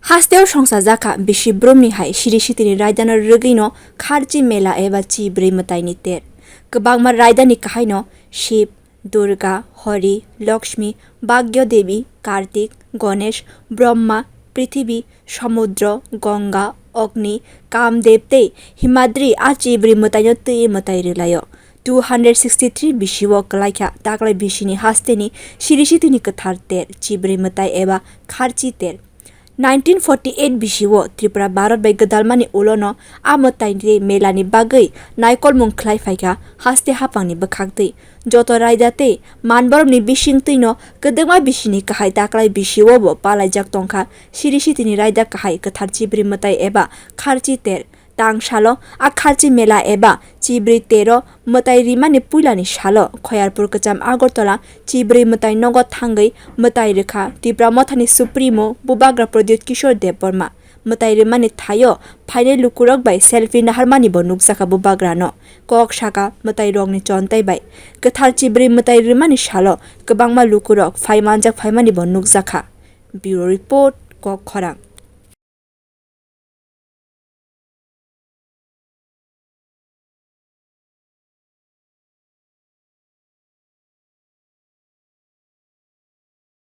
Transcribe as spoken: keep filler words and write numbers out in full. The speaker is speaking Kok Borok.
Hasteo songchajakha bisi brumni hai siri sitini raidano rwgwino kharchi mela eba chibrwi mwtaini ter. Kwbangma raidani kahaino Shib, Durga, Hori, Lakshmi, Bhagyo Devi, Kartik, Ganesh, Brahma, Prithibi, Samudra, Ganga, Agni, Kamdev tei Himadri a chibrwi mwtaino twi mwtai rwlaio. Two hundred sixty three bisio kwlaikha taklai bisini hasteni siri sitini kwthar ter chibrwi mwtai eba kharchi ter. Nineteen forty eight bisio Tripura Bharat bai gwdalmani ulono a mwtai tei melani bagwi naikolmung khlai phaikha haste haphangni bwkhaktwi. Joto raida tei manborokni bisingtwino kwdwkma bisini kahai taklai bisiobo palaijak tongkha siri sitini raida kahai kwthar chibrwi mwtai eba kharchi ter. Tang salo a kharchi mela eba chibrwi tero mwtai rimani puilani salo Khoyarpur kwcham Agartala chibrwi mwtai nogo thangwi mwtai rwkha Tipra Mothani Supremo Bubagra Pradyut Kishore Debbarma. Mwtai rwmani thaio phainai lukurok bai selfie naharmani bo nukjakha Bubagrano. Kok saka mwtai rokni chontai bai kwthar chibrwi mwtai rwmani salo kwbangma lukurok phai manjak phaimani bo nukjakha. Bureau Report, Kok Khorang.